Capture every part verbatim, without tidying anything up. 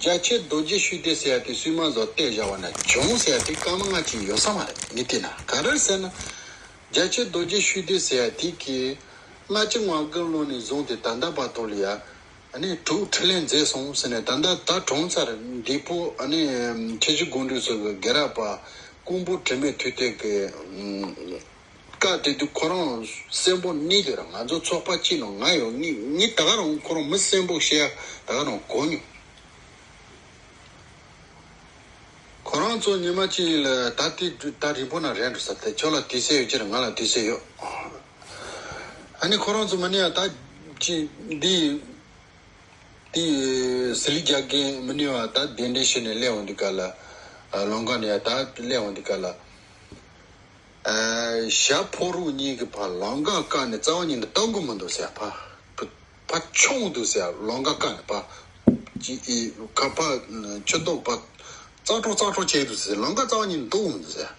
རྒྱ་ཆེ་རྡོ་རྗེ་ཤུགས་ལྡན་ཟེར་ཡ་དེ་སུས་མ་བཟོ་བལྟས་བཞག་པ་ན་བྱུང་ཟེར་ཡ་དེ་སྐར་མ་ལྔ་གཅིག་ཡོད་ས་མ་རེད། མི་དེ་ན་ག་རེ་ཟེར་ན། རྒྱ་ཆེ་རྡོ་རྗེ་ཤུགས་ལྡན་ཟེར་ཡ་དེ་གི་ལྔ་བཅུ་ང་དགུ་ལོ་ནས་བཟུང་སྟེ་ད་ལྟ་བར་དུ་ལ་ཡ། ཨ་ནི་དྲུག་འཕྲིན་ལས་མཛད་སོང་ཟེར་ནས། ད་ལྟ་ད་གྲོངས་ཚར། འདས་པོ་ཨ་ནི་ཁྱེད་ཀྱི་དགོངས་འགྲེལ་སོགས་ཀྱི་དགེ་རག་པ་ཀོང་པོ་དྲི་མེད་ཐུབ་བསྟན་གྱི་སྐབས་དེ་དུས་ཁོ་རང་གསོན་པོ་གནས་དུས་ར་ང་ཚོ་ཚོགས་པ་གཅིག་ནང་ང་ཡོད། ངས་ངས་ད་ག་རང་ཁོ་རང་མི་གསོན་པོ་བཤད་ཡ་ད་ག་རང་གོ་མྱོང་། ཁོ་རང་ཚོ་ཉི་མ་གཅིག་ལ་ད་དེ་ད་རིང་པོ་ན་རན་འགྲོ་ས་དེ་ཁྱོད་ལ་དུས་ཚོད་ཡོད་ཀྱི་རེད། ང་ལ་དུས་ཚོད་ཡོད། ཨ་ནི་ཁོ་རང་ཚོ་མ་ནི་ཡ་ད་ཅི་འདི་དེ་ཟི་ལི་རྒྱག་མཁན་མི་ནུས་པ་ད་གདན་འདྲེན་བྱས་ནས་སླེབས་འོང་དུས་སྐབས་ལ། ལམ་ཁ་ནས་ཡ་ད་སླེབས་འོང་དུས་སྐབས་ལ། ཞྭ་ཕོ་རོག་གཉིས་ཀྱི་ཕར་ལམ་ཁ་བཀག་ནས་རྩ་བ་ཉིད་ནས་གཏོང་གི་མི་འདུག་ཟེར། ཕ་ཕ་མཆོང་འདུག་ཟེར། ལམ་ཁ་བཀག་ནས་ཕ་ཅི་ཨི་ཁ་ཕ་ཆུ་ཏོག་ཕ་གཙང་ཁྲོག་གཙང་ཁྲོག་བྱས་འདུག་ཟེར། ལམ་ཁ་རྩ་བ་ཉིད་ནས་གཏོང་གི་མི་འདུག་ཟེར།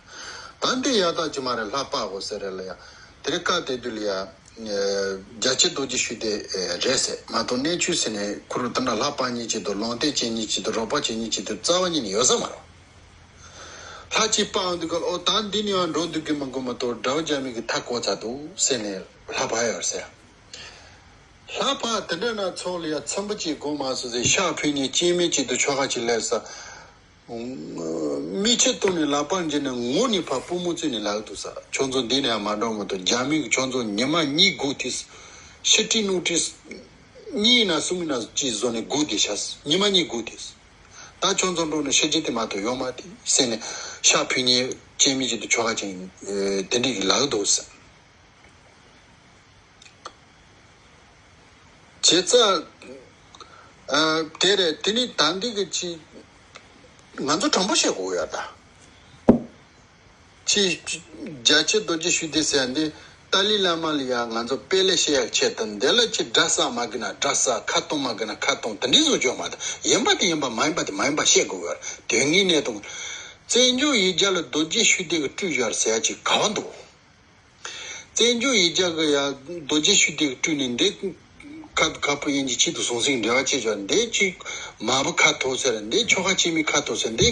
ད་འདི་ཡག་རྟགས་ཅིག་མ་རེད། ལྷ་ཕབ་དགོས་ཟེར་རེད་ལ་ཡ། དེ་རིང་སྐབས་དེ་དུས་ལ་ཡ། རྒྱ་ཆེ་རྡོ་རྗེ་ཤུགས་ལྡན་རེད་ཟེར་མ་གཏོགས་གནས་ཆུང་ཟེར་ནས་ཁུ་རུ་དེ་འདྲ་ལྷ་ཕབ་མཁན་ཅིག་དང་ལུང་བསྟན་བྱེད་མཁན་ཅིག་དང་རོགས་པ་བྱེད་མཁན་ཅིག་དང་རྩ་བ་ཉིད་ནས་ཡོད་ས་མ་རེད། ལྷ་གཅིག་ཕབ་འོང་དུས་སྐབས་ལ། ཨོ་ད་འདི་ནས་ཡང་འགྲོ་འདུག་གི་མི་དགོས་མ་གཏོགས་དགྲ་བོ་རྒྱ་མི་གི་མཐའ་བསྐོར་ཚར་འདུག་ཟེར་ནས་ལྷ་ཕབ་ཡོད་ཟེར། ལྷ་ཕབ་དེ་འདྲ་ན་ཚོགས་ལ་ཡ་ཚིམ་པ་གཅིག་དགོས་མ་སོང་ཟེར། ཤ་ཕུད་མཁན་སྐྱེ་དམན་གཅིག་དང་ཆོ་ག་གཅིག་སླེབས་ས། མིག་ཆུ་བཏུང་ནས་ལག་པར་འཇུས་ནས་ངུ་ནས་ཕར་པུས་མོ་བཙུགས་ནས་ལབ་འདུག་ཟེར། ཁྱོད་ཚོ་འདི་ནས་ཡང་མ་འགྲོ་མ་གཏོགས་རྒྱ་མི་གིས་ཁྱོད་ཚོ་ཉི་མ་གཉིས་སྒུག་དུས། ཕྱི་དྲིལ་ནང་དྲིལ་གཉིས་ཡིན་ན་གསུམ་ཡིན་ན་གཅིག་བཟོས་ནས་སྒུག་བསྡད་ཤག་ཉི་མ་གཉིས་སྒུག་བསྡད། ད་ཁྱོད་ཚོ་འགྲོ་ནས་ཤི་རྒྱུ་དེ་མ་གཏོགས་ཡོད་མ་རེད་ཟེར་ནས་ཤ་ཕུད་མཁན་སྐྱེ་དམན་གཅིག་དང་ཆོ་ག་གཅིག་དེ་འདྲས་ཀྱིས་ལབ་འདུག་ཟེར། བྱས་ཙང་། ཨ། དེ་རེད། དེ་ནི་ད་འདི་གི་ཅི། ང་ཚོ་དྲང་པོ་བཤད་དགོས་ཡ་ད། ཅི། རྒྱ་ཆེ་རྡོ་རྗེ་ཤུགས་ལྡན་ཟེར་ཡ་འདི་ཏཱ་ལའི་བླ་མ་ལ་ཡ་ང་ཚོ་དཔེ་ལེགས་བཤད་ཡག་ཆེད་དུ་འདི་ལ་ཅི་དགྲ་བསགས་མ་དགོས་ན་དགྲ་བསགས། ཁ་གཏོང་མ་དགོས་ན་ཁ་གཏོང་། དེ་འདྲའི་བཟོ་བཅོས་མ་གཏོགས་ཡིན་པ་དེ་ཡིན་པ་མ་ཡིན་པ་དེ་མ་ཡིན་པ་བཤད་དགོས་ཡ། དོན་དངོས་གནས་དང་། བཙན་བྱོལ་ཡུལ་གྱར་ལ་རྡོ་རྗེ་ཤུགས་ལྡན་གྱིས་སྤྲུལ་བཞག་ཟེར་ཡ་ཅིག་ག་བ་འདུག་བཙན་བྱོལ་ཡུལ་གྱར་གི་ཡ་རྡོ་རྗེ་ཤུགས་ལྡན་གྱིས་སྤྲུལ་ནས་འདི། ཁ་ཁ་ཕུ་དབྱིན་ཇི་ཆེད་དུ་ཟང་ཟིང་འབྲེལ་བ་བྱེད་ཆོག་འདི་ཅིག་མ་བུ་ཁ་ཐོག་ཟེར། འདི་ཆོ་ག་བྱེད་མི་ཁ་ཐོག་ཟེར། འདི་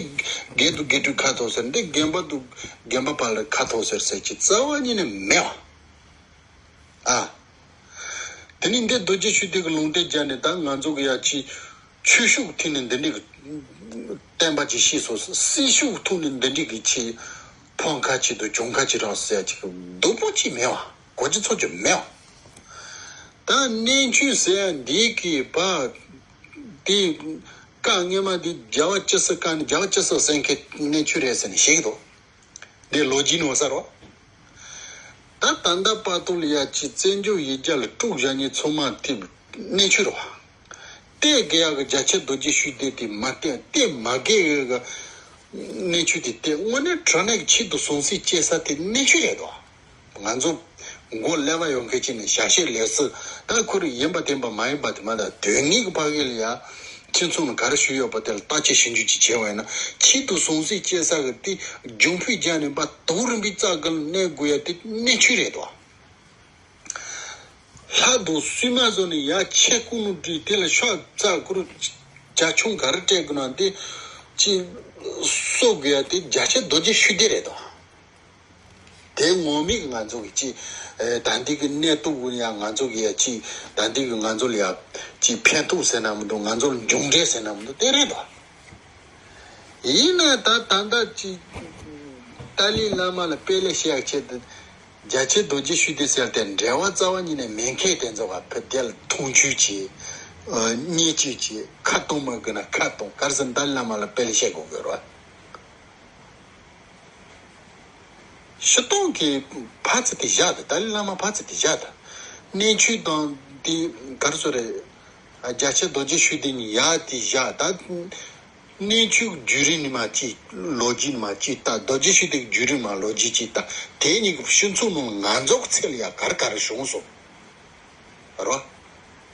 དགེ་འདུན་དགེ་ཕྲུག་ཁ་ཐོག་ཟེར། འདི་རྒན་པ་འདུག་རྒན་པ་ཕར་ལ་ཁ་ཐོག་ཟེར་ཟེར་གྱི་རྩ་བ་ཉིད་ནས་མེད་བ། ཨ། དེ་ནི་འདི་རྡོ་རྗེ་ཤུགས་ལྡན་གྱིས་ལུང་བསྟན་བརྒྱབ་ནས་ད་ང་ཚོ་གི་ཡ་ཅིག་ཆོས་ཕྱོགས་ཐོག་ནས་འདི་འདྲའི་གི་བསྟན་པ་ཅིག་ཤེས་སོང་། སྲིད་ཕྱོགས་ཐོག་ནས་འདི་འདྲའི་གི་ཆེ་ཕམ་ཁ་ཅིག་དང་གྱོང་ཁ་ཅིག་རག་ཟེར་ཡ་ཅིག་སྡུག་པོ་ཅིག་མེད་བ། གོ་ཅི་ཚོ་ཅི་མེད་བ། ད་གནས་ཆུང་ཟེར་ཡ་འདི་གི་བ་དེ་སྐབས་སྔོན་མ་དེ་རྒྱལ་བ་སྐྱ་སེར་སྐབས་ནས་རྒྱལ་བ་སྐྱ་སེར་ཟེར་མཁན་གནས་ཆུང་རེད་ཟེར་ནས་བཤད་ཀྱི་འདུག་འདི་ལོ་རྒྱུས་ནང་གསལ་རོ། ད་ད་ལྟ་བར་དུ་ལ་ཡ་ཅིག་བཙན་བྱོལ་ཡུལ་གྱར་ལ་དཀྲུག་བཞག་མཁན་ཚང་མ་དེ་གནས་ཆུང་རེད་བ། བལྟས་དགོས་ཡག་གི་རྒྱ་ཆེ་རྡོ་རྗེ་ཤུགས་ལྡན་དེ་མ་བལྟས། བལྟས་མ་དགོས་ཡག་གི་གནས་ཆུང་དེ་བལྟས། དངོས་གནས་དྲང་གནས་ཀྱི་ཆེད་དུ་ཟང་ཟིང་སྐྱེ་ས་དེ་གནས་ཆུང་རེད་དོ། ང་ཚོ་མགོ་ཀླད་པ་ཡོད་མཁན་ཅིག་ནས་བྱ་བྱེད་ལས་སུ་ད་ཁོ་རང་ཡིན་པ་བདེན་པ་མ་ཡིན་པ་དེ་མ་གཏོགས་དོན་དངོས་ཀྱི་ཕ་གི་ལ་ཡ་སྤྱི་ཚོགས་ནང་ག་རེ་ཞུགས་ཡོད་པ་དེ་ལ་བརྟག་དཔྱད་ཞིབ་འཇུག་ཅིག་བྱས་པ་ཡིན་ན། ཆེད་དུ་ཟང་ཟིང་སྐྱེ་ས་གི་དེ་རྒྱང་འཕུད་རྒྱག་ནས་པ་དུག་རིམ་པའི་རྩ་འགུལ་གནས་དགོས་ཡ་དེ་གནས་ཆུང་རེད་དོ། ལྷ་དང་སྲུང་མ་བཟོ་ནས་ཡ་ཆས་ཀུན་ནས་སྒྲིག་དེ་ལ་ཤོག་རྩ་ཁུ་རུ་ཇ་ཆུང་ག་རེ་སྤྲད་དགོས་ན་དེ་ཅི་གསོ་དགོས་ཡ་དེ་རྒྱ་ཆེ་རྡོ་རྗེ་ཤུགས་ལྡན་རེད་དོ། དེ་ངོ་མ་གི་ང་ཚོ་གི་ཅི། ད་འདི་གི་གནས་སྟོབས་ཀུན་ཡང་ང་ཚོ་གི་ཡ་ཅི། ད་འདི་གི་ང་ཚོ་ལ་ཡ་ཅི་ཕན་ཐོགས་ཟེར་ན་མི་འདུག་ང་ཚོ་ལ་མཇུག་འབྲས་ཟེར་ན་མི་འདུག་དེ་རེད་དོ། ཡིན་ན་ད་ད་ལྟ་ཅི། ཏཱ་ལའི་བླ་མ་ལ་དཔེ་ལེགས་བཤད་ཡག་ཆེད་དུ། རྒྱ་ཆེ་རྡོ་རྗེ་ཤུགས་ལྡན་ཟེར་ཏེ་འབྲེལ་བ་རྩ་བ་ཉིད་ནས་མེད་མཁན་དེ་ཚོ་ག་ཕེབས་དེ་ལ་མཐོང་ཆུང་བྱེད། བརྙས་བཅོས་བྱེད། ཁ་གཏོང་མ་དགོས་ན་ཁ་གཏོང་། ག་རེ་ཟེར་ན་ཏཱ་ལའི་བླ་མ་ལ་དཔེ་ལེགས་བཤད་དགོས་དགོས་རེད་བ། སྤྱིར་བཏང་གི་ཕར་ཚུར་དེ་བཞག་དང་། ཏཱ་ལའི་བླ་མ་ཕར་ཚུར་དེ་བཞག་དང་། གནས་ཆུང་དང་དེ་ག་རེ་ཟེར་རེད། རྒྱ་ཆེ་རྡོ་རྗེ་ཤུགས་ལྡན་ཡ་དེ་བཞག་དང་། གནས་ཆུང་བརྒྱུད་རིམ་ནས་མར་ཅིག་ལོ་རྒྱུས་ནས་མར་ཅིག་ལྟ། རྡོ་རྗེ་ཤུགས་ལྡན་བརྒྱུད་རིམ་མར་ལོ་རྒྱུས་ཅིག་ལྟ། དེ་གཉིས་ཀྱི་སྤྱི་ཚོགས་ནང་ང་ཚོ་གི་ཚེ་ལ་ཡ་ག་རེ་ག་རེ་བྱུང་སོང་། རོ།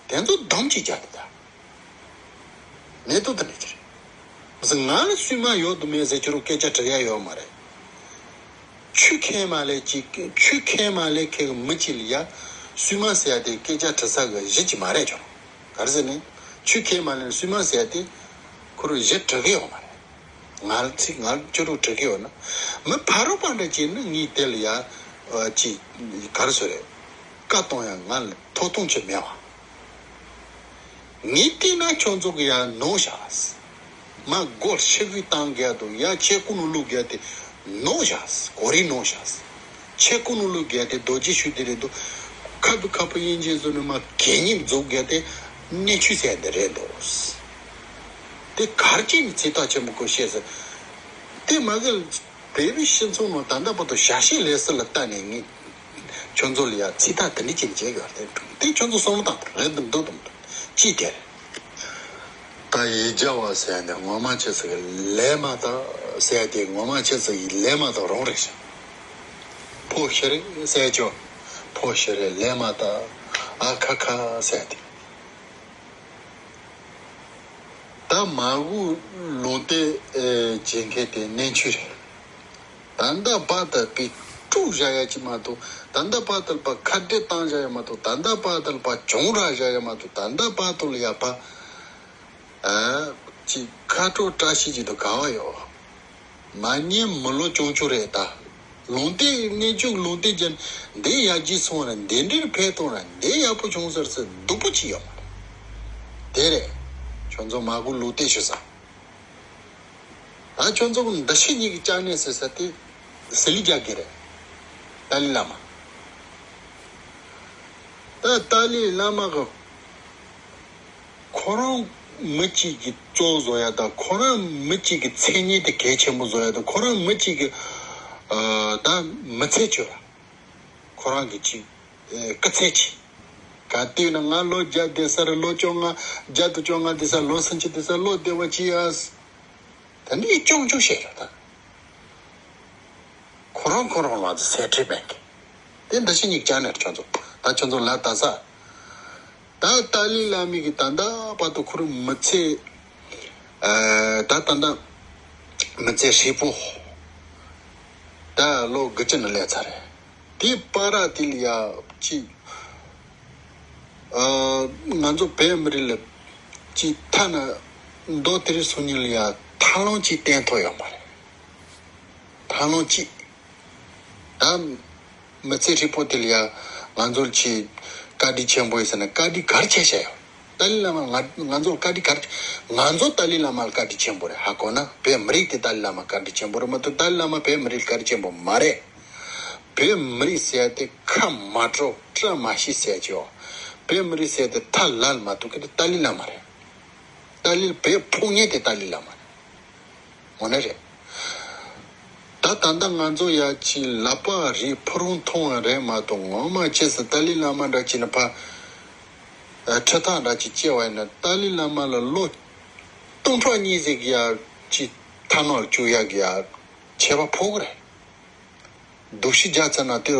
དེ་ཚོ་སྡོམ་གཅིག་རྒྱག་དེ་ད། གནད་དོན་དེ་འདྲ་ཅིག་རེད། མི་ཟེར་ང་ལ་སྲུང་མ་ཡོད་དང་མེད་ཟེར་ཁྱོད་རང་སྐད་ཆ་དྲི་ཡ་ཡོད་མ་རེད། ཆོས་ཁས་མ་ལེན་ཅིག་ཆོས་ཁས་མ་ལེན་མཁན་གྱི་མི་གཅིག་ལ་ཡ་སྲུང་མ་ཟེར་ཡ་དེ་སྐད་ཆ་དྲི་ས་གི་གཞི་ཅིག་མ་རེད་ཁྱོད་རང་། ག་རེ་ཟེར་ནས་ཆོས་ཁས་མ་ལེན་སྲུང་མ་ཟེར་ཡ་དེ། པུ་རུ་བཞི་འགྲིག་གི་ཡོད་མ་རེད། ང་ལ་ཚིག་ང་ལ་བཅུ་དྲུག་འགྲིག་གི་ཡོད་ན། མི་ཕ་རོལ་པ་འདྲ་བྱས་ན་ངས་དེ་ལ་ཡ་ཅི་ག་རེ་ཟེར་རེད། བཀའ་གཏོང་ཡ་ང་ལ་ཐོབ་ཐང་ཅིག་མེད་བ། ངས་བལྟས་ན་ཁྱོད་ཚོ་གི་ཡ་ནོར་བཞག་མ་སྒོར་ཕྱི་གི་བཏང་གི་ཡ་དུ་ཡ་ཆེ་ཀུ་ནུ་ལུག་གི་ཡ་དེ་ནོར་བཞག་གོ་རི་ནོར་བཞག་ཆེ་ཀུ་ནུ་ལུག་གི་ཡ་དེ་རྡོ་རྗེ་ཤུལ་དེ་རེད་དུ། ཁ་བུ་ཁ་བུ་དབྱིན་ཇི་བཟོ་ནི་མ་གད་སྙིགས་རྫོགས་གི་ཡ་དེ་གནས་ཆུ་ཟེར་འདི་རེད་དོ། དེ་གར་ཅིག་ནི་ཚིག་ཐག་ཆེན་པོ་ཁོ་བཤད་ཟེར། དེ་མ་གི་བོད་པའི་སྤྱི་ཚོགས་ནང་ད་ལྟ་བར་དུ་བྱ་བྱེད་ལས་སུ་ལ་ལྟ་ནས་ངས་ཁྱོད་ཚོ་ལ་ཡ་ཚིག་ཐག་དེ་འདྲ་ཅིག་བྱེད་དགོས་རེད། དེ་ཁྱོད་ཚོ་བསམ་བློ་བཏང་རེད་འདུག་འདུག་འདུག་ཅི་དེ་རེད། ད་ཡིག་བརྒྱ་བ་ཟེར་ནས་ངོ་མ་ཁྱེད་ཚོ་གི་ལས་མ་དག་ཟེར་དེ་ངོ་མ་ཁྱེད་ཚོ་ཡི་ལས་མ་དག་རང་རེད་ཤག་ཕོ་ཤི་རེད་ཟེར་ཆོག་ཕོ་ཤི་རེད་ལས་མ་དག་ཨ་ཁ་ཁ་ཟེར་དེ། ད་མ་གུ་ལུང་བསྟན་བྱེད་མཁན་དེ་གནས་ཆུ་རེད། ད་ལྟ་བར་དུ་པའི་དཀྲུག་བཞག་ཡ་ཅིག་མ་གཏོགས། ད་ལྟ་བར་དུ་པ་ཁ་བྲལ་བཏང་བཞག་ཡ་མ་གཏོགས། ད་ལྟ་བར་དུ་པ་གྱོང་རག་བཞག་ཡ་མ་གཏོགས། ད་ལྟ་བར་དུ་ལ་ཡ་པ་ཨ་ཅིག་ཁ་དྲོ་བཀྲ་ཤིས་ཅིག་ཏུ་ག་བ་ཡོད། མ་ཉེས་མི་ལོ་སྐྱོང་ཆོག་རེད་ད། ལུང་བསྟན་གནས་ཆུང་ལུང་བསྟན་ཅན་འདི་ཡར་རྒྱས་སོང་ར་འདི་འདྲའི་འཕེལ་གཏོང་ར་འདི་ཡག་པོ་བྱུང་ཟེར་ཟེར་སྡུག་པོ་ཅིག་ཡོད་མ་རེད། དེ་རེད། ཁྱོད་ཚོ་མ་གུ་ལུང་བསྟན་ཞུ་ས། ད་ཁྱོད་ཚོ་གི་འདི་ཕྱི་གཉིས་ཀྱི་ལྕགས་ནས་ཟེར་ས་དེ་ཟི་ལི་རྒྱག་གི་རེད། ཏཱ་ལའི་བླ་མ། ད་ཏཱ་ལའི་བླ་མ་གི་ཁོ་རང་མི་གཅིག་གི་གཙོ་བོ་བཟོ་ཡ་དང་ཁོ་རང་མི་གཅིག་གི་མཚན་སྙན་དེ་གལ་ཆེན་པོ་བཟོ་ཡ་དང་ཁོ་རང་མི་གཅིག་གི་ཨ་ད་མི་ཚེ་བཅོལ་ཡ། ཁོ་རང་གི་གཅིག་ཨེ་སྐུ་ཚེ་གཅིག་ག་དུས་ན་ང་ལོ་བརྒྱ་བསྡད་ས་རེད། ལོ་བཅོ་ལྔ་བརྒྱ་དང་བཅོ་ལྔ་བསྡད་ས་ལོ་སུམ་ཅུ་བསྡད་ས་ལོ་བདེ་བ་ཅི་ཡ། དེ་འདྲའི་སྐྱོང་སྐྱོང་བཤད་ཡོད་ད། ཁོ་རང་ཁོ་རང་ལ་ཟས་ཁྲིད་པའི་གི་དེ་འདི་ཕྱི་གཉིས་ཀྱང་ནས་ཁྱོད་ཚོ་ད་ཁྱོད་ཚོ་ལ་ད་ས། ད་ཏཱ་ལའི་བླ་མའི་གི་ད་ལྟ་བར་དུ་ཁོ་རང་མི་ཚེ་ཨ་ད་ད་ལྟ་མི་ཚེ་ཧྲིལ་པོ་ད་ལོ་དགུ་བཅུ་ནས་སླེབས་ཚར་རེད། དེའི་བར་དེ་ལ་ཡ་ཅིག་ཨ་ང་ཚོ་བོད་མི་རིགས་ལ་ཅིག་ཐ་ན་མདོ་དེ་རིང་སང་ཉིན་ལ་ཡ་ཐབས་ལམ་ཅིག་བསྟན་ཐུབ་ཡོད་མ་རེད། ཐབས་ལམ་ཅིག་ད་མི་ཚེ་ཧྲིལ་པོ་དེ་ལ་ཡ་ང་ཚོར་ཅིག་བཀའ་དྲིན་ཆེན་པོ་ཡིན་ཟེར་ན་བཀའ་དྲིན་ག་རེ་བྱས་བྱས་ཡོད། ཏཱ་ལའི་བླ་མ་ང་ང་ཚོར་བཀའ་དྲིན་ག་རེ། ང་ཚོ་ཏཱ་ལའི་བླ་མ་ལ་བཀའ་དྲིན་ཆེན་པོ་རེད་ཧ་གོ་ན། བོད་མི་རིགས་དེ་ཏཱ་ལའི་བླ་མ་བཀའ་དྲིན་ཆེན་པོ་རེད་མ་གཏོགས་ཏཱ་ལའི་བླ་མ་བོད་མི་རིགས་ལ་བཀའ་དྲིན་ཆེན་པོ་མ་རེད། བོད་མི་རིགས་ཟེར་ཡ་དེ་ཁ་མ་དྲོ་བཀྲ་མ་ཤིས་ཟེར་གྱི་ཡོད། བོད་མི་རིགས་ཟེར་ཡ་དེ་ཐ་ལལ་མ་ཐུག་གི་དེ་ཏཱ་ལའི་བླ་མ་རེད། ཏཱ་ལའི་བོད་ཕོ་ཉས་དེ་ཏཱ་ལའི་བླ་མ་རེད། འོ་ན་རེད། ད་ད་ལྟ་ང་ཚོ་ཡ་ཅིག་ལག་པ་རིག་ཕུ་རུང་མཐོང་བ་རེད་མ་གཏོགས་ངོ་མ་ཁྱེད་སུ་ཏཱ་ལའི་བླ་མ་འདྲ་ཅིག་ནི་ཕ་ཁྲི་ཐག་འདྲ་ཅིག་བཅད་པ་ཡིན་ན་ཏཱ་ལའི་བླ་མ་ལ་ལོ་སྟོང་ཕྲག་གཉིས་ཟིག་ཡ་ཅིག་ཐ་ནག་བཅུག་ཡ་གི་ཡ་ཆད་པ་ཕོག་གི་རེད། སྡུག་ཤི་རྒྱག་ཚར་ན་དེ་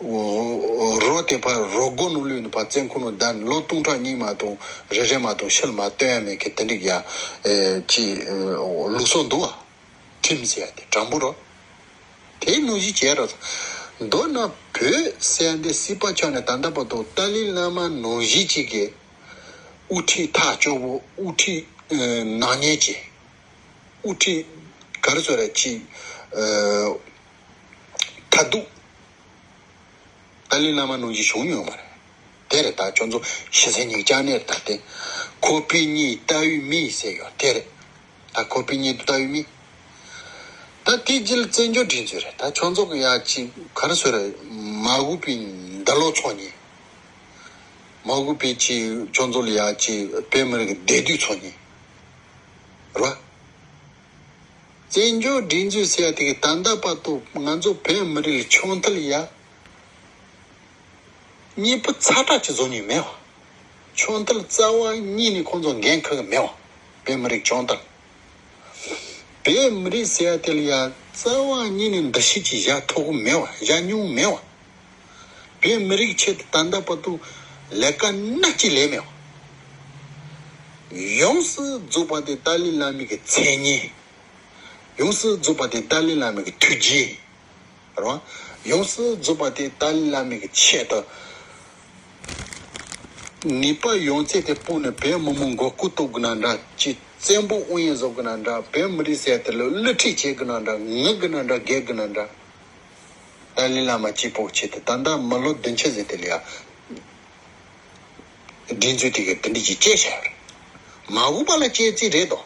རོ་དེ་ཕར་རོ་སྒོ་ནང་ལུས་ནས་ཕར་བཙོན་ཁང་ནང་བསྡད་ནས་ལོ་སྟོང་ཕྲག་གཉིས་མ་གཏོགས་རེ་རེ་མ་གཏོགས་ཕྱི་ལ་མ་སྟོན་ཡ་མེད་མཁན་དེ་འདྲ་ཡ་ཨེ་ཅི་ཨེ་ལུགས་སྲོལ་འདུག་བ། ཁྲིམས་ཟེར་ཡ་དེ་དྲང་པོ་རོ། དེའི་ནང་བཞིན་བྱས་རོ། མདོར་ན་བོད་ཟེར་ཡ་འདི་སྲིད་པ་ཆགས་ནས་ད་ལྟ་བར་དུ་ཏཱ་ལའི་བླ་མ་ནང་བཞིན་གཅིག་གི་དབུ་ཁྲིད་ཐག་གཅོད་པོ་དབུ་ཁྲིད་ཨེ་ནག་ཉེས་ཀྱི་དབུ་ཁྲིད་ག་རེ་ཟེར་ར་ཅི་ཨེ། མཐའ་གཏུགས། ཏཱ་ལའི་བླ་མ་ནང་བཞིན་བྱུང་མྱོང་མ་རེད། དེ་རེད་ད་ཁྱོད་ཚོ་ཤི་ཚེ་ཉིག་ཅག་ནས་ད་དེ། ཁོ་པའི་གཉིས་ལྟ་བའི་མི་ཟེར་ཡོད་དེ་རེད། ད་ཁོ་པའི་གཉིས་ལྟ་བའི་མི། ད་དེ་རྗེས་ལ་བཙན་བྱོལ་སྒྲིག་འཛུགས་རེད་ད་ཁྱོད་ཚོ་གི་ཡ་ཅིག་ག་རེ་ཟེར་རེད་མ་གུ་པའི་འདི་ལོ་ཚོགས་ཉིན། མ་གུ་པའི་ཅིག་ཁྱོད་ཚོ་ལ་ཡ་ཅིག་བོད་མི་རིགས་ཀྱི་བདེ་སྡུག་ཚོགས་ཉིན། རེད་བ། བཙན་བྱོལ་སྒྲིག་འཛུགས་ཟེར་ཡ་དེ་གི་ད་ལྟ་བར་དུ་ང་ཚོ་བོད་མི་རིགས་ལ་ཕྱོགས་མཐུན་ཡ། གཉིས་པོ་ཚ་དྲག་ཅིག་བཟོ་མྱོང་མེད་བ། ཕྱོགས་མཐུན་རྩ་བ་ཉིད་ནས་ཁོང་ཚོ་འགན་འཁུར་གི་མེད་བ། བོད་མི་རིགས་ཕྱོགས་མཐུན། བོད་མི་རིགས་ཟེར་ཡ་དེ་ལ་ཡ་རྩ་བ་ཉིད་ནས་འདུ་ཤེས་ཅིག་བཞག་ཐུབ་གི་མེད་བ་བཞག་མྱོང་མེད་བ། བོད་མི་རིགས་ཆེད་དུ་ད་ལྟ་བར་དུ་ལས་ཀ་སྣ་གཅིག་ལས་མེད་བ། ཡོངས་སུ་རྫོགས་པ་དེ་ཏཱ་ལའི་བླ་མའི་གི་མཚན་སྙན། ཡོངས་སུ་རྫོགས་པ་དེ་ཏཱ་ལའི་བླ་མའི་གི་ཐུགས་རྗེ། རེད་བ། ཡོངས་སུ་རྫོགས་པ་དེ་ཏཱ་ལའི་བླ་མའི་གི་ཆེད་དུ། ནུས་པ་ཡོད་ཚད་དེ་སྤུངས་ནས་བོད་མི་མང་མགོ་སྐོར་གཏོང་དགོས་ན་འདྲ་ཅིག་ བཙན་པོ་དབང་ཡོད་བཟོ་གི་ན་འདྲ། བོད་མི་རིགས་ཟེར་དེ་ལ་བསླུ་ཁྲིད་བྱེད་གི་ན་འདྲ། ངུ་གི་ན་འདྲ། རྒྱལ་གི་ན་འདྲ། ཏཱ་ལའི་བླ་མ་གཅིག་པོ་ཆེད་དུ་ད་ལྟ་མི་ལོ་བདུན་ཅུ་ཟིན་དེ་ལ་ཡ་སྒྲིག་འཛུགས་དེ་གི་དེ་འདྲ་ཅིག་བཅད་བཞག་ཡོད་རེད། མ་འོངས་པ་ལ་བཅད་རྩིས་རེད་དོ།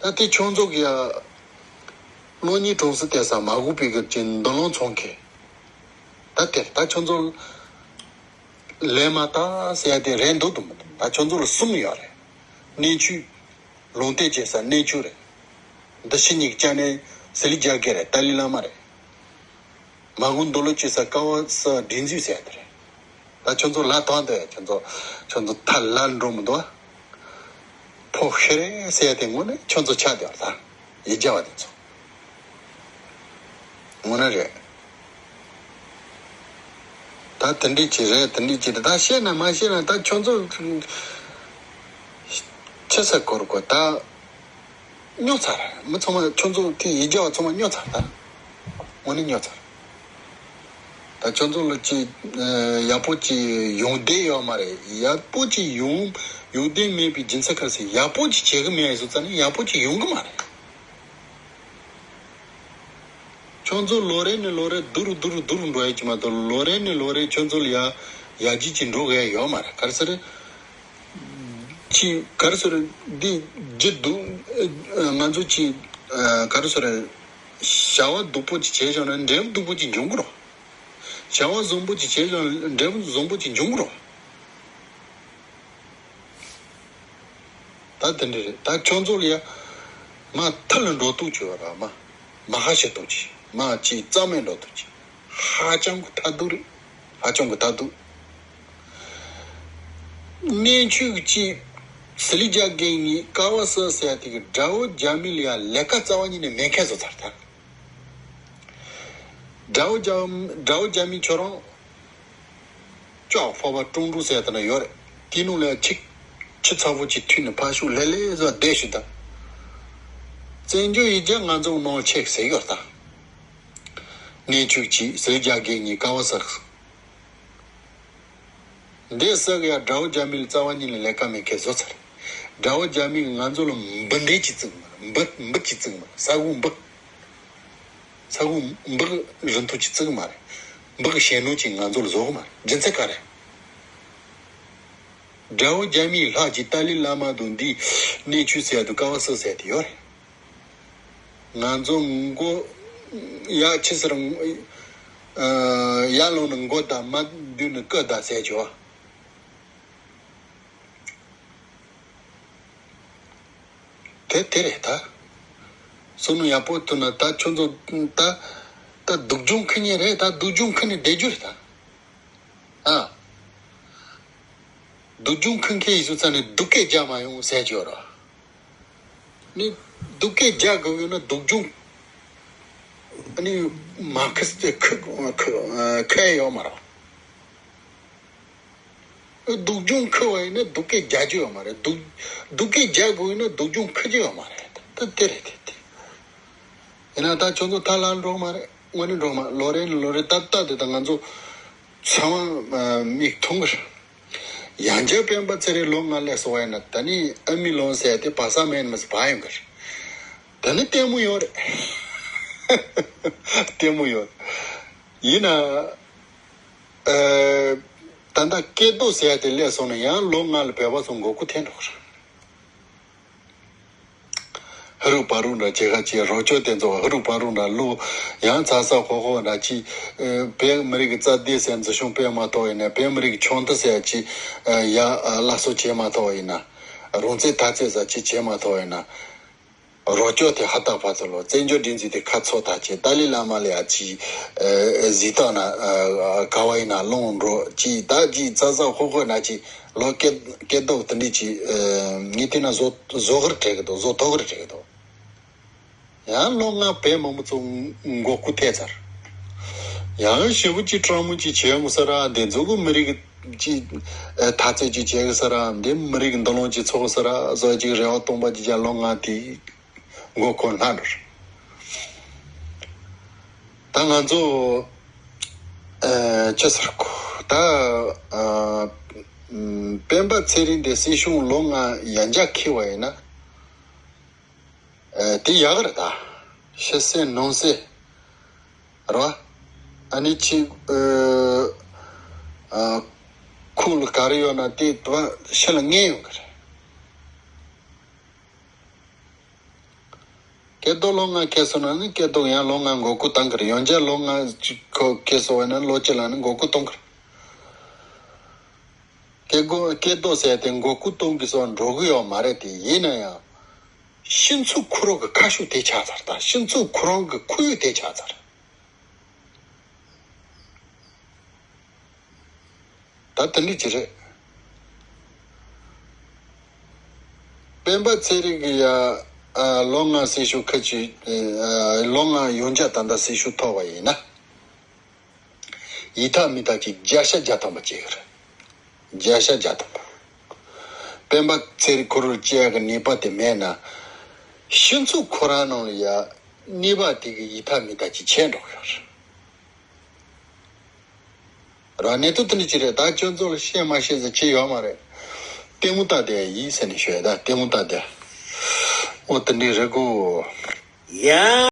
ད་དེ་ཁྱོད་ཚོ་གི་ཡ། བློ་གཉིས་གྲོང་གསེབ་བལྟས་ས་མ་གུ་པའི་གི་ཅིག་མདུན་ལམ་ཚོང་མཁན། ད་དེར་ད་ཁྱོད་ཚོ་ལས་མ་ད་ཟེར་ཡ་དེ་རེད་འདུག་དུ་མི་འདུག་ད་ཁྱོད་ཚོ་ལ་གསུམ་ཡོད་རེད། གནས་ཆུ། ལུང་བསྟན་བྱེད་ས་གནས་ཆུ་རེད། འདི་ཕྱི་གཉིས་ཀྱི་ཅ་ནེ་ཟི་ལི་རྒྱ་སྐད་རེད། ཏཱ་ལའི་བླ་མ་རེད། མ་གུ་འདོད་ལོ་བྱེད་ས་ཀ་བ་སི་སྒྲིག་འཛུགས་ཟེར་ཡ་དེ་རེད། ད་ཁྱོད་ཚོ་ལ་དོན་དུ་ཡ་ཁྱོད་ཚོ་ཁྱོད་ཚོ་ཐ་ལ་འགྲོ་མི་འདུག་ཕོ་ཤེ་རེ་ཟེར་ཡ་དེ་དངོས་གནས་ཁྱོད་ཚོ་ཆགས་བསྡད་པ་ད་ཡིག་རྒྱ་བ་དེ་ཚོ་དངོས་གནས་རེད། ད་དེ་འདྲས་ཅིག་རེད། དེ་འདྲས་ཅིག་རེད། ད་བཤད་ན་མ་བཤད་ན་ད་ཁྱོད་ཚོ་ཆི་ཟེར་གོ་རུ་གོ་ད། སྨྱོ་ཚར། མི་ཚང་མ་ཁྱོད་ཚོ་དེ་ཡིག་རྒྱ་བ་ཚང་མ་སྨྱོ་ཚར་ད། དངོས་གནས་སྨྱོ་ཚར། ད་ཁྱོད་ཚོ་ལ་ཅིག་ཡག་པོ་ཅིག་ཡོང་བསྡད་ཡོད་མ་རེད། ཡག་པོ་ཅིག་ཡོང་ཡོང་བསྡད་མེད་པའི་རྒྱུ་མཚན་ག་རེ་ཟེར། ཡག་པོ་ཅིག་བྱེད་གི་མེད་ཟེར་ཙང་ནི་ཡག་པོ་ཅིག་ཡོང་གི་མ་རེད། ཁྱོད་ཚོ་ལོ་རེ་ནས་ལོ་རེ་སྡུག་རུ་སྡུག་རུ་སྡུག་རུ་འགྲོ་ཡ་ཅིག་མ་གཏོགས་ལོ་རེ་ནས་ལོ་རེ་ཁྱོད་ཚོ་ལ་ཡ་ཡར་རྒྱས་ཅིག་འགྲོ་གི་ཡ་ཡོད་མ་རེད། ག་རེ་ཟེར། ཅི་ག་རེ་ཟེར་འདི་བརྗེད་འདུག་ང་ཚོ་ཅི་ག་རེ་ཟེར་བྱ་བ་སྡུག་པོ་ཅིག་བྱས་བཞག་ན་འབྲས་བུ་སྡུག་པོ་ཅིག་འབྱུང་གི་རེད། བྱ་བ་བཟང་པོ་ཅིག་བྱས་བཞག་ན་འབྲས་བུ་བཟང་པོ་ཅིག་འབྱུང་གི་རེད། ད་དེ་འདྲ་རེད། ད་ཁྱོད་ཚོ་ལ་ཡ་མ་མཐའ་ལ་འགྲོ་ཐུག་ཅིག་ཡོད་ར། མ་མ་ཧ་ཤེ་ཐུག་ཅིག་མ་ཅིག་རྩ་མེད་འགྲོ་ཐུག་ཅིག་ཧ་ཅང་གི་མཐའ་སྡུག་རེད། ཧ་ཅང་གི་མཐའ་སྡུག་གནས་ཆུ་གི་ཅིག་ཟི་ལི་རྒྱ་རྒན་གཉིས་ཀ་བ་སི་ཟེར་ཡ་དེ་གི་དགྲ་བོ་རྒྱ་མི་ལ་ཡ་ལས་ཀ་རྩ་བ་ཉིད་ནས་མེད་མཁན་བཟོ་ཚར་ད། དགྲ་བོ་རྒྱ་དགྲ་བོ་རྒྱ་མི་ཁྱོད་རང་ཅོག་ཕོར་པ་ཀྲུང་ཀྲུང་ཟེར་ཡ་དེ་ན་ཡོད་རེད། དེའི་ནང་ལ་ཡ་ཁྱི་ཁྱི་ཚ་པོ་ཅིག་མཐུད་ནས་ཕར་ཤུག་ལྷེ་ལྷེ་བཟོ་བསྡད་ཞུ་ད། བཙན་བྱོལ་ཡིག་རྒྱ་ང་ཚོ་ནང་ཆེག་ཟེར་ཡོད་ད། གནས་ཆུ་གཅིག་ཟི་ལི་རྒྱ་རྒན་གཉིས་ཀ་བ་སི། འདི་ཟེར་གི་ཡ་དགྲ་བོ་རྒྱ་མི་ལ་རྩ་བ་ཉིད་ནས་ལས་ཀ་མེད་མཁན་བཟོ་ཚར། དགྲ་བོ་རྒྱ་མི་གིས་ང་ཚོ་ལ་འབུ་འདེད་ཅིག་བཙུགས་མ་རེད། འབུ་འབུ་ཅིག་བཙུགས་མ་རེད། ས་ཁུག་འབུ། ས་ཁུག་འབུ་གི་རིན་ཐང་ཅིག་བཙུགས་མ་རེད། འབུ་གི་ཞེད་སྣང་ཅིག་ང་ཚོ་ལ་བཟོ་གི་མ་རེད། རྒྱུ་མཚན་ག་རེ། དགྲ་བོ་རྒྱ་མིའི་ལྷག་ཅིག་ཏཱ་ལའི་བླ་མ་དང་འདི་གནས་ཆུ་ཟེར་ཡ་དང་ཀ་བ་སི་ཟེར་ཡ་དེ་ཡོད་རེད། ང་ཚོ་མགོ་ཡ་ཆི་ཟེར། ཨ། ཡར་ལངས་ནས་མགོ་བརྡབ། མར་མདུན་ནས་སྐུ་བརྡབ་ཟེར་ཆོག་དེ་དེ་རེད་ད། བསམ་བློ་ཡག་པོ་ཐོངས་ན་ད་ཁྱོད་ཚོ་ད་ད་སྡུག་སྦྱོང་ཁུར་མཁན་རེད། ད་སྡུག་སྦྱོང་ཁུར་ནས་བསྡད་རྒྱུ་རེད་ད། ཨ། སྡུག་སྦྱོང་ཁུར་མཁན་ཡིན་སོང་ཙང་ནས་སྡུག་སྐད་རྒྱག་མ་ཡོང་ཟེར་གྱི་ཡོད་རེད། ནི་སྡུག་སྐད་རྒྱག་དགོས་ཡོད་ན་སྡུག་སྦྱོང་ནི་མ་ཁུར་ཏེ་ཁུར་ཁུར་ཁུར་ཡ་ཡོད་མ་རེད། སྡུག་སྦྱོང་ཁུར་བ་ཡིན་ན་སྡུག་སྐད་རྒྱག་རྒྱུ་ཡོད་མ་རེད། སྡུག་སྡུག་སྐད་རྒྱག་དགོས་ཡིན་ན་སྡུག་སྦྱོང་ཁུར་རྒྱུ་ཡོད་མ་རེད། ད་དེ་རེད་དེ་དེ། ཡིན་ན་ད་ཁྱོད་ཚོ་ཐ་ལ་འགྲོ་མ་རེད། དངོས་གནས་འགྲོ་མ་ལོ་རེ་ནས་ལོ་རེ་ད་ལྟ་དེ་ད་ང་ཚོ་ཚང་མ་མིག་མཐོང་གི་རེད། ཡང་བསྐྱར་སྤེན་པ་ཚེ་རིང་ལོ་ལྔ་སླེབས་སོང་བ་ཡིན་ན་ད་ནི་ཨ་མི་ལོན་ཟེར་དེ་བ་ས་མེད་མི་ཟེར་བ་ཡོང་གི་རེད། ད་ནི་ལྟད་མོ་ཡོད་རེད། ལྟད་མོ་ཡོད། ཡིན་ན། ཨ། ད་ལྟ་སྐད་རྡོ་ཟེར་ཡ་དེ་སླེབས་སོང་ན་ཡང་ལོ་ལྔ་ལ་བོད་པ་ཚོ་མགོ་སྐོར་ཐེབས་འགྲོ་གི་རེད། ཧ་རུ་པ་རུ་འདྲ་བྱེད་ཁ་ཅིག་རོགས་སྐྱོར་དེ་ཚོ་ཧ་རུ་པ་རུ་འདྲ་བླུག་ཡང་ཚ་ཚ་ཧོ་ཧོ་འདྲ་ཅིག་ཨ། བོད་མི་རིགས་ཀྱི་རྩ་དེ་ཟེར་འཛིན་སྐྱོང་སྤེལ་མ་ཐུབ་ཡིན་ན། བོད་མི་རིགས་ཀྱི་ཆུང་དུ་ཟེར་ཅིག་ཨ། ཡ་ཨ། སླར་གསོ་བྱེད་མ་ཐུབ་ཡིན་ན། རང་བཙན་འཐབ་རྩོད་ཟེར་ཅིག་བྱེད་མ་ཐུབ་ཡིན་ན། རོགས་སྐྱོར་དེ་ཧ་ཏག་ཕར་ཚུར་ལོ། བཙན་བྱོལ་སྒྲིག་འཛུགས་དེ་ཁ་ཚོ་ཐག་བཅད། ཏཱ་ལའི་བླ་མ་ལ་ཡ་ཅིག་ཨ། གཟིགས་སྟངས་ན་ཨ། ག་བ་ཡིན་ན་ལོང་འགྲོ་ཅིག་ད་ཅིག་ཚ་ཚ་ཧོ་ཧོ་ན་ཅིག་ལོ་སྐད་སྐད་རྡོག་དེ་འདྲས་ཅིག་ཨ། ངས་བལྟས་ན་བཟོ་བཟོ་གི་རེད་དྲན་གི་འདུག་བཟོ་ཐུབ་གི་རེད་དྲན་གི་འདུག་ཡང་ལོ་ལྔ་བོད་མང་པོ་ཚོ་མགོ་སྐོར་ཐེབས་ཚར། ཡང་ཞེ་པོ་ཅིག་སྤྲང་མོ་ཅིག་བྱེད་ཡོང་གི་ས་ར། འདི་ཚོ་གི་མི་རིགས་ཀྱི་ཨ། འཐབ་རྩོད་ཅིག་བྱེད་གི་ས་ར། འདི་མི་རིགས་མདུན་ལམ་ཅིག་འཚོལ་གི་ས་ར་བཟོ་ཅིག་རེ་བ་སྟོང་པ་ཅིག་བྱས་ལོ་ལྔ་དེ་མགོ་འཁོར་ལྷག་འགྲོ་རེད། ད་ང་ཚོ་ཨ། ཅི་ཟེར་གོ་ད་ཨ། སྤེན་པ་ཚེ་རིང་དེ་སྲིད་སྐྱོང་ལོ་ལྔ་ཡང་བསྐྱར་འཁེལ་བ་ཡིན་ན། ཨ། དེ་ཡག་གི་རེད་ད། ཕྱི་གསལ་ནང་གསལ་རེད་བ། ཨ་ནི་ཅིག་ཨ། ཨ། ཁོང་ལ་ག་རེ་ཡོད་ན་དེ་དུ་བ་ཕྱི་ལ་ངེས་ཡོང་གི་རེད། སྐལ་རྡོར་ལོ་ལྔ་འཁེལ་སོང་ན་ནི་སྐལ་རྡོར་ཡང་ལོ་ལྔ་འགོག་རྒོལ་བཏང་གི་རེད། ཡང་བསྐྱར་ལོ་ལྔ་ཅིག་ཁོ་འཁེལ་སོང་བ་ན་ལོ་གཅིག་ལ་ནི་འགོག་རྒོལ་གཏོང་གི་རེད། སྐལ་རྡོར་སྐལ་རྡོར་ཟེར་དེ་འགོག་རྒོལ་གཏོང་གི་སོང་འགྲོ་གི་ཡོད་མ་རེད། དེ་ཡིན་ན་ཡང་སྤྱི་ཚོགས་ཁོ་རང་གི་ཁ་ཕྱོགས་དེ་ཆགས་ཚར། ད་སྤྱི་ཚོགས་ཁོ་རང་གི་ཁོར་ཡུག་དེ་ཆགས་ཚར། ད་དེ་འདྲ་ཅིག་རེད། སྤེན་པ་ཚེ་རིང་གི་ཡ། ཨ། ལོ་ལྔ་སྲིད་སྐྱོང་ཁ་ཅིག་ཨ། ལོ་ལྔ་ཡང་བསྐྱར་ད་ལྟ་སྲིད་སྐྱོང་ཐོབ་པ་ཡིན་ན། ཡིག་ཐག་མིག་ཐག་ཅིག་བརྒྱ་ཆ་བརྒྱ་ཐམ་པ་བཅད་ཀྱི་རེད། བརྒྱ་ཆ་བརྒྱ་ཐམ་པ། སྤེན་པ་ཚེ་རིང་ཁོ་རང་བཅད་ཡག་གི་ནུས་པ་དེ་མེད་ན། སྤྱི་ཚོགས་ཁོ་རང་ནང་ལ་ཡ་ནུས་པ་དེ་གི་ཡིག་ཐག་མིག་ཐག་ཅིག་ཆད་འགྲོ་གི་ཡོད་རེད། རང་གནས་ཚུལ་དེ་འདྲ་ཅིག་རེད། ད་ཁྱོད་ཚོ་ལ་བཤད་མ་བཤད་ཟེར་ཅི་ཡོད་མ་རེད། ལྟད་མོ་ལྟ་བསྡད་ཡིན་ཟེར་ནས་ཤོད་ད། ལྟད་མོ་ལྟ་བསྡད། འོ་དེ་འདྲ་རེད་གོ། ཡ།